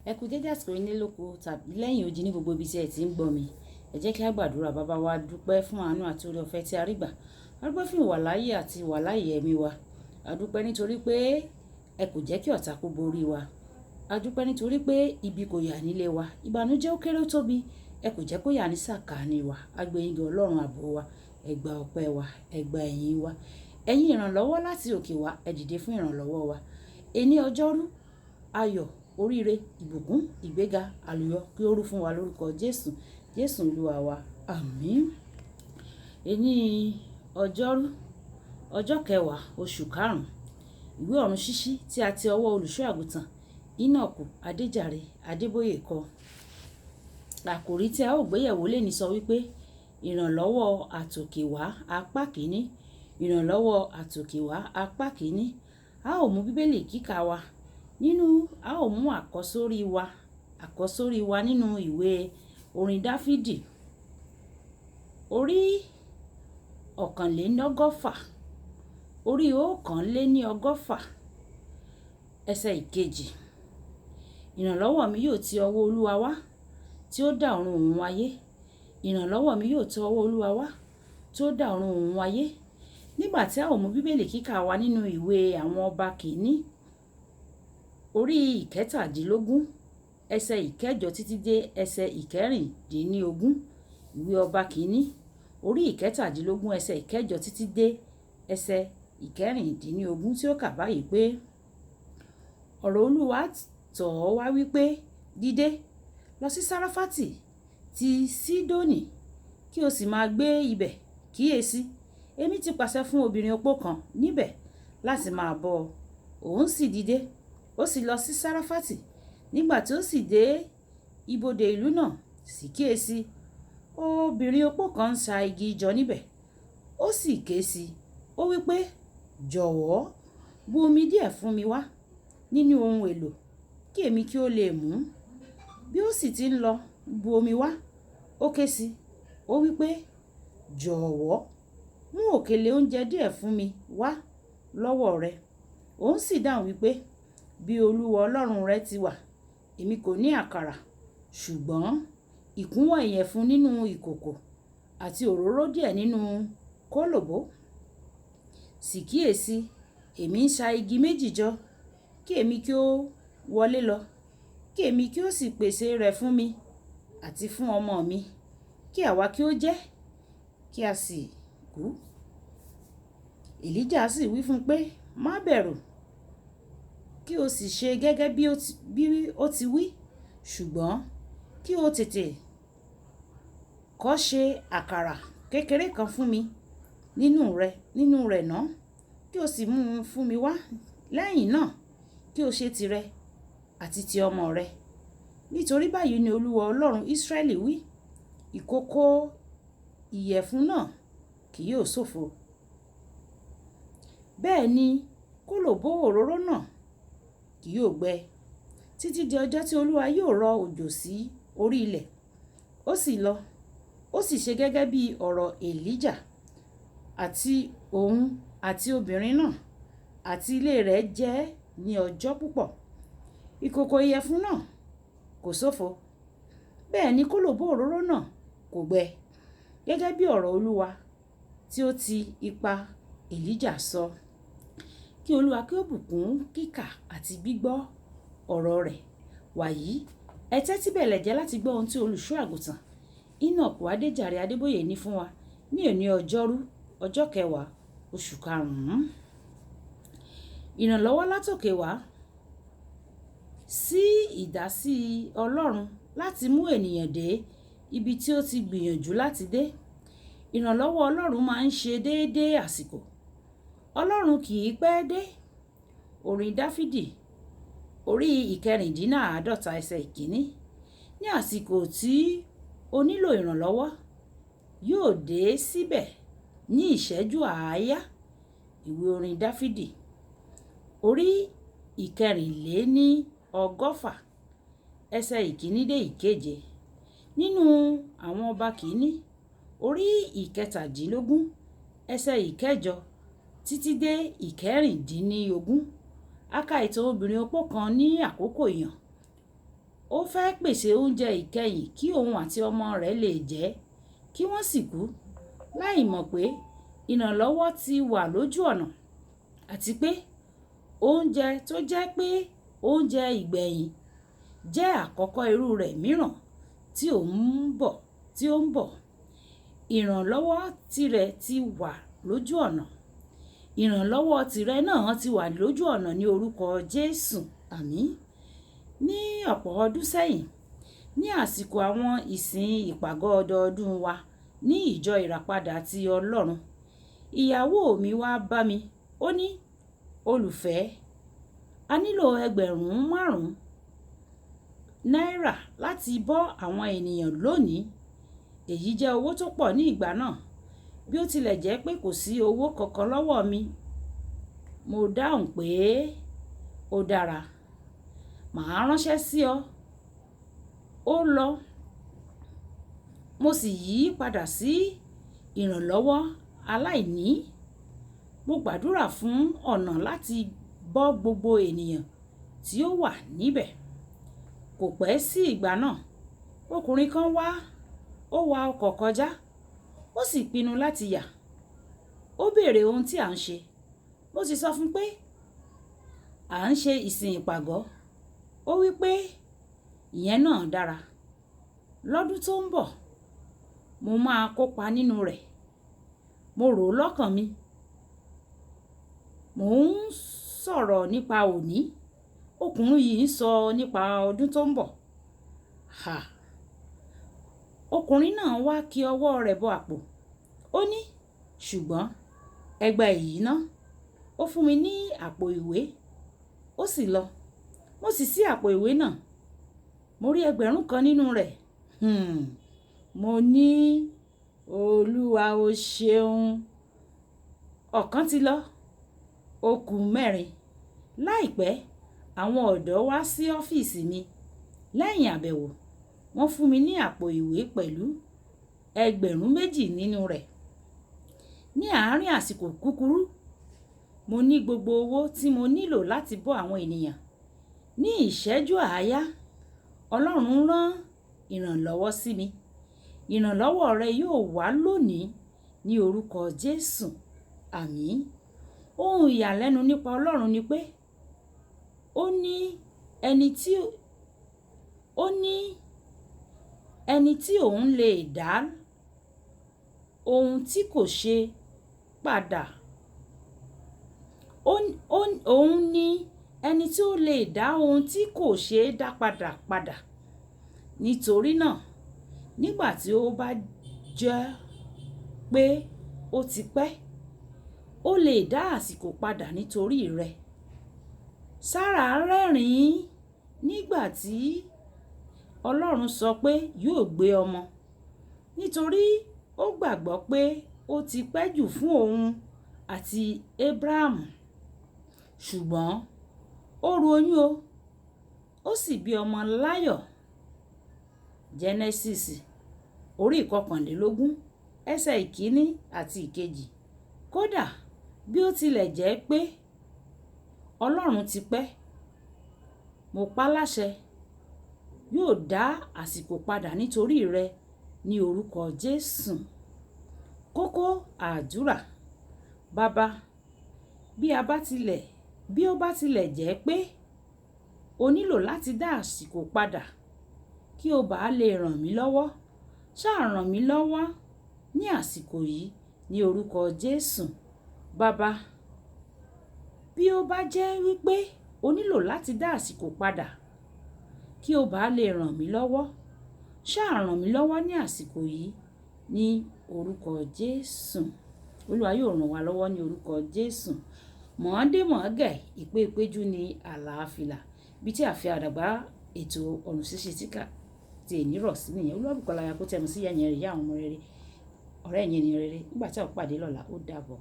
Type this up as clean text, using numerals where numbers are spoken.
Ẹ kú dédé àsìkò yìí nílé lóko tàbí lẹ́yìn odi ní gbogbo ibi tí ẹ ti ń gbọ́ mi. Ẹ jẹ́ kí a gbàdúrà. Baba wa, dúpẹ́ fún àánú àti oore ọ̀fẹ́ tí a rí gbà. A dúpẹ́ fún ìwàláyé àti ìwàláyé ẹ̀mí wa. A dúpẹ́ nítorí pé ẹ kò jẹ́ kí ọ̀tá kó borí wa. A dúpẹ́ nítorí pé ibi kò yà nílé wa. Ìbànújẹ́ ó kéré ó tóbi, ẹ kò jẹ́ kó yà ní sàkání wa. A gbé yín ga, Ọlọ́run ààbò wa. Ẹ gba ọpẹ́ wa, ẹ gba ẹ̀yìn wa. Ẹ̀yin ìrànlọ́wọ́ láti òkè wá, ẹ dìde fún ìrànlọ́wọ́ wa. Ení ọjọ́rú, ayọ̀, oríire, ìbùkún, ìgbéga, àlùyọ kí ó rú fún wa lórúkọ Jésù. Jésù Olúwa wa. Àmín. Ení ọjọ́rú, ọjọ́ kẹwàá, oṣù karùn-ún, ìwé ọ̀run ṣíṣí tí a ti ọwọ́ olùṣọ́ àgùntàn Enoch Adéjàre Adébóyè kọ. Àkòrí tí a ó gbéyẹ̀wò lónìí sọ wípé ìrànlọ́wọ́ àtòkè wá apá kìíní. Ìrànlọ́wọ́ àtòkè wá apá kìíní. A ó mú Bíbélì kíkà wa nínú, a ó mú àkọ́sórí wa nínú ìwé orin Dáfídì orí 101, orí 101, ẹsẹ̀ ìkejì. Ìrànlọ́wọ́ mi yóò ti ọwọ́ Olúwa wá, tí ó dá ọ̀run òun ayé. Ìrànlọ́wọ́ mi yóò ti ọwọ́ Olúwa wá, tí ó dá ọ̀run òun ayé. Nígbà tí a ó mú Bíbélì kíkà wa nínú ìwé àwọn ọba kìíní, orí 17, ẹsẹ̀ 8 títí dé ẹsẹ̀ 16. Ìwé ọba kìíní, orí 17, ẹsẹ̀ 8 títí dé ẹsẹ̀ 16, tí ó kà báyìí pé, ọ̀rọ̀ Olúwa tọ̀ ọ́ wá wípé, dìde, lọ sí Sarafati ti Sidoni, kí o sì máa gbé ibẹ̀. Kíyèsí, èmi ti pàṣẹ fún obìnrin opó kan níbẹ̀ láti máa bọ́ ọ. Òun sì dìde, ó sì lọ sí Sarafati. Nígbà tí ó sì dé ibodè ìlú náà, sì kíyèsí, obìnrin opó kan ń sa igi jọ níbẹ̀. Ó sì ké sí i, ó wí pé, jọ̀wọ́, bu omi díẹ̀ fún mi wá nínú ohun èlò, kí èmi kí ó lè mú. Bí ó sì ti ń lọ bu omi wá, ó ké sí i, ó wí pé, jọ̀wọ́, mú òkèlè oúnjẹ díẹ̀ fún mi wá lọ́wọ́ rẹ. Òun sì dáhùn wípé, bí Olúwa Ọlọ́run rẹ ti wà, èmi kò ní àkàrà, ṣùgbọ́n ìkúnwọ́ ìyẹ̀fun nínú ìkòkò àti òróró díẹ̀ nínú kólòbó. Sì kíyèsí, èmi ń sa igi méjì jọ, kí èmi kí ó wọlé lọ, kí èmi kí ó sì pèsè rẹ̀ fún mi àti fún ọmọ mi, kí àwa kí ó jẹ, kí a sì kú. Èlíjà sì wí fún un pé, má bẹ̀rù, kí o sì ṣe gẹ́gẹ́ bí ó ti wí, ṣùgbọ́n kí o tètè kọ́ ṣe àkàrà kékeré kan fún mi nínú rẹ̀ náà, kí o sì mú un fún mi wá. Lẹ́yìn náà kí o ṣe tìrẹ àti ti ọmọ rẹ. Nítorí báyìí ni Olúwa Ọlọ́run Israẹli wí, ìkòkò ìyẹ̀fun náà kì yóò ṣòfò. Bẹ́ẹ̀ ni kólòbó òróró náà kì yóò gbẹ, títí di ọjọ́ tí Olúwa yóò rọ òjò sí orí ilẹ̀. Ó sì lọ, ó sì ṣe gẹ́gẹ́ bí ọ̀rọ̀ Èlíjà, àti òun àti obìnrin náà àti ilé rẹ̀ jẹ ní ọjọ́ púpọ̀. Ìkòkò ìyẹ̀fun náà kò ṣòfò, bẹ́ẹ̀ ni kólòbó òróró náà kò gbẹ, gẹ́gẹ́ bí ọ̀rọ̀ Olúwa tí ó ti ipa Èlíjà sọ. Kí Olúwa kí ó bùkún kíkà àti gbígbọ́ ọ̀rọ̀ rẹ̀. Wàyí, ẹ tẹ́tí bẹ̀lẹ̀ jẹ́ láti gbọ́ ohun tí olùṣọ́ àgùntàn Enoch Adéjàre Adébóyè ní fún wa ní òní ọjọ́rú, ọjọ́ kẹwàá, oṣù karùn-ún. Ìrànlọ́wọ́ látòkè wá sí ìdásí Ọlọ́run láti mú ènìyàn dé ibi tí ó ti gbìyànjú láti dé. Ìrànlọ́wọ́ Ọlọ́run máa ń ṣe déédéé àsìkò. Ọlọ́run kì í pẹ́ dé. Orin Dáfídì orí 46, ẹsẹ̀ 1. Ní àsìkò tí o nílò ìrànlọ́wọ́, yóò dé síbẹ̀ ní ìṣẹ́jú àáyá. Ìwé orin Dáfídì orí 144, ẹsẹ̀ 1 dé 7. Nínú àwọn ọba kìíní, orí 17, ẹsẹ̀ 8 títí dé 16. A ka ìtàn obìnrin opó kan ní àkókò ìyàn. Ó fẹ́ pèsè oúnjẹ ìkẹyìn kí òun àti ọmọ rẹ̀ lè jẹ, kí wọ́n sì kú, láì mọ̀ pé ìrànlọ́wọ́ ti wà lójú ọ̀nà àti pé oúnjẹ tó jẹ́ pé oúnjẹ ìgbẹ̀yìn jẹ́ àkọ́kọ́ irú rẹ̀ mìíràn tí ó ń bọ̀. Ìrànlọ́wọ́ tirẹ̀ ti wà lójú ọ̀nà. Ìrànlọ́wọ́ tirẹ̀ náà ti wà lójú ọ̀nà ní orúkọ Jésù. Àmín. Ní ọ̀pọ̀ ọdún sẹ́yìn, ní àsìkò àwọn ìsìn ìpàgọ́ ọdọọdún wa ní ìjọ Ìràpadà ti Ọlọ́run, ìyàwó mi wá bá mi. Ó ní, "Olùfẹ́, a nílò 5,000 náírà láti bọ́ àwọn ènìyàn lónìí." Èyí jẹ́ owó tó pọ̀ ní ìgbà náà. Bí ó tilẹ̀ jẹ́ pé kò sí owó kankan lọ́wọ́ mi, mo dáhùn pé ó dára, màá ránṣẹ́ sí ọ. Ó lọ, mo sì yí padà sí ìrànlọ́wọ́ aláìní. Mo gbàdúrà fún ọ̀nà láti bọ́ gbogbo ènìyàn tí ó wà níbẹ̀. Kò pẹ́ sí ìgbà náà, ọkùnrin kan wá, ó wa ọkọ̀ kọjá, ó sì pinnu láti yà. Ó béèrè ohun tí à ń ṣe. Mo sì sọ fún pé à ń ṣe ìsìn ìpàgọ́. Ó wí pé ìyẹn náà dára. Lọ́dún tó ń bọ̀, mo máa kópa nínú rẹ̀. Mo rò ó lọ́kàn mi. Mò ń sọ̀rọ̀ nípa òní. Ọkùnrin yìí ń sọ nípa ọdún tó ń bọ̀. Ha! Ọkùnrin náà wá kí ọwọ́ rẹ̀ bọ àpò. Ó ní, "Ṣùgbọ́n ẹ gba èyí ná." Ó fún mi ní àpò ìwé. Ó sì lọ. Mo sì ṣí àpò ìwé náà. Mo rí 1,000 nínú rẹ̀. Mo ní, "Olúwa o ṣeun." Ọ̀kan ti lọ, ó kù mẹ́rin. Láìpẹ́, àwọn ọ̀dọ́ wá sí ọ́fíìsì mi. Lẹ́yìn àbẹ̀wò, wọ́n fún mi ní àpò ìwé pẹ̀lú 2,000 nínú rẹ̀. Ní àárín àsìkò kúkúrú, mo ní gbogbo owó tí mo nílò láti bọ́ àwọn ènìyàn. Ní ìṣẹ́jú àáyá, Ọlọ́run rán ìrànlọ́wọ́ sí mi. Ìrànlọ́wọ́ rẹ yóò wá lónìí ní orúkọ Jésù. Àmín. Ohun ìyàlẹ́nu nípa Ọlọ́run ni pé ó ní ẹni tí òun lè dá ohun tí kò ṣe padà. Òun ní ẹni tí ó lè dá ohun tí kò ṣe dá padà padà. Nítorí náà, nígbà tí ó bá jẹ́ pé ó ti pẹ́, ó lè dá àsìkò padà nítorí rẹ̀. Sárà rẹ́rìn-ín nígbà tí Ọlọ́run sọ pé yóò gbé ọmọ, nítorí ó gbàgbọ́ pé ó ti pẹ́ jù fún òun àti Abrahamu. Ṣùgbọ́n ó ru oyún o, ó sì bí ọmọ láyọ̀. Genesis orí 21, ẹsẹ̀ 1 àti 2. Kódà bí ó tilẹ̀ jẹ́ pé Ọlọ́run ti pẹ́, mo pa á láṣẹ, yóò dá àsìkò padà nítorí rẹ ní orúkọ Jésù. Kókó àdúrà. Baba, bí ó bá tilẹ̀ jẹ́ pé o nílò láti dá àsìkò padà kí o bá lè ràn mí lọ́wọ́, ṣáà ràn mí lọ́wọ́ ní àsìkò yìí ní orúkọ Jésù. Baba, bí ó bá jẹ́ wípé o nílò láti dá àsìkò padà kí o bá lè ràn mí lọ́wọ́, ṣáà ràn mí lọ́wọ́ ní àsìkò yìí ní orúkọ Jésù. Olúwa yóò ràn wá lọ́wọ́ ní orúkọ Jésù. Mọ̀ọ́dé mọ̀ọ́gẹ̀, ìpè ìpéjú ní àlàáfíà. Bí tí a fi àdàgbà ètò ọ̀run ṣíṣe tíkà tí èní rọ̀ sí nìyẹn. Olúwabùkọ́lá ya kó tẹnu sí yẹn rere, yá àwọn ọmọ rere, ọ̀rẹ́ yẹn ni rere. Nígbà tí a ó pàdé lọ́la, ó dàbọ̀.